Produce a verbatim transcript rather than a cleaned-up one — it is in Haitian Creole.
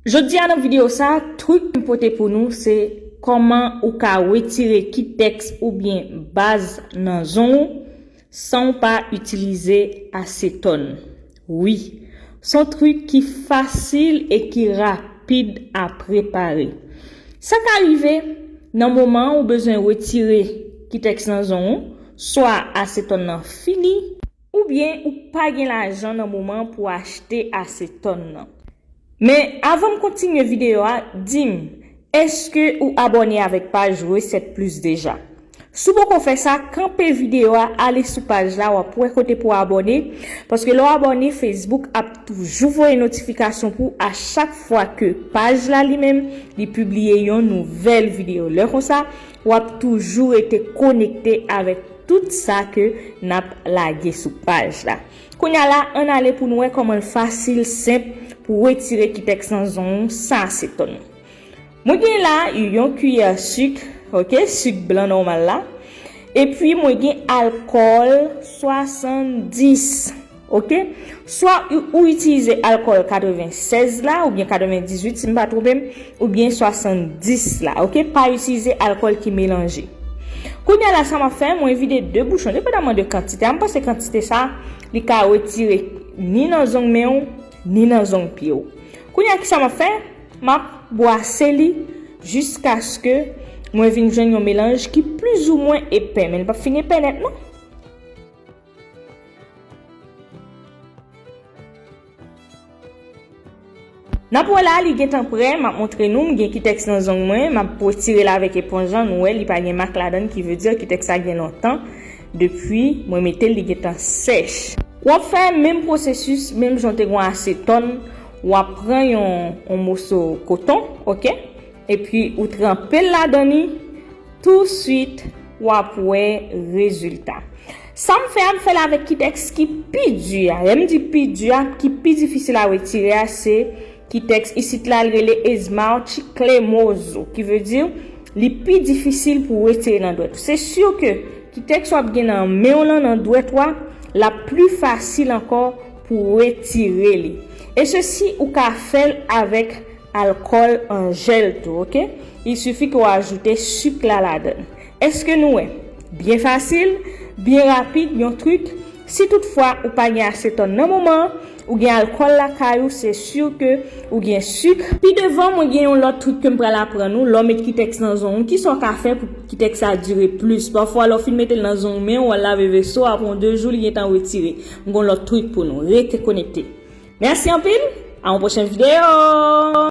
Jodi a nan videyo sa, trik m pote pou nou se kòman ou ka retire kitèks oubyen baz nan zong ou san w pa itilize asetòn. Wi, se yon trik ki fasil e ki rapid a prepare. Sa ka rive nan moman ou bezwen retire kitèks nan zong ou, swa asetòn nan fini, oubyen ou pa gen lajan nan moman pou achte asetòn nan. Men avan m kontinye videyo a, di m, èske ou abòne avèk paj Resèt Plis deja? Si w poko fè sa, kanpe videyo a, ale sou paj la, w ap wè kote pou w abòne, paske lè w abòne, Facebook ap toujou voye notifikasyon pou w a chak fwa ke paj la li menm, li pibliye yon nouvèl videyo. Lè konsa, w ap toujou rete konekte avèk tout sa ke n ap lage sou paj la. Kounye a la, ann ale pou n wè kòman l fasil, senp pou w retire kitèks nan zong ou san asetòn. Mwen gen la yon kiyè sik, oke, sik blan nòmal la. Epi mwen gen alkòl swasanndis, oke. Swa ou, ou itilize alkòl katrevennsèz la, oubyen katrevendizuit, si m pa twonpe m, oubyen swasanndis la, oke. Pa itilize alkòl ki melanje. Kounye a la, sa m ap fè, mwen vide de bouchon, depandaman de kantite a. M panse kantite sa, li ka retire ni nan zong men w, ni nan zong pye w. Kounye a, kisa m ap fè? M ap bwase li jiskaske mwen vin jwenn yon melanj ki plizoumwen epè, men li p ap fin epè nèt, non. N ap wè la, li gentan prè, m ap montre nou, m gen kitèks nan zong mwen, m ap retire l avèk eponj lan, nou wè, li pa gen mak ladan l, ki vle di kitèks la gen lontan depi mwen mete l, li gentan sèch. W ap fè menm pwosesis, menm jan w te gen asetòn, w ap pran yon, yon moso koton, oke? Epi ou tranpe l ladan li, touswit w ap wè rezilta. Sa m fè a, m fè l avèk kitèks ki pi di a. Lè m di pi di a, ki pi difisil a retire a, se kitèks isit la, l rele esmalte cremoso, ki vle di li pi difisil pou w retire nan dwèt ou. Se si ke kitèks w ap gen nan men w lan, nan dwèt ou a, l ap pli fasil ankò pou w retire li. E sesi, ou ka fè l avèk alkòl an jèl tou, oke? Il sifi ke w ajoute sik la ladan l. Èske nou wè? Byen fasil, byen rapid, yon trik. Si toutfwa ou pa gen asetòn nan moman an, ou gen alkòl lakay ou, se si ke ou gen sik. Pi devan, mwen gen yon lòt trik ke m pral aprann ou. Lè w met kitèks nan zong ou, kisa w ka fè pou kitèks la dire plis? Pafwa, lè w fin mete l nan zong men w, w al lave veso, apre yon de jou, li gentan retire. M gen yon lòt trik pou nou. Rete konekte. Mèsi anpil. A yon pwochen videyo.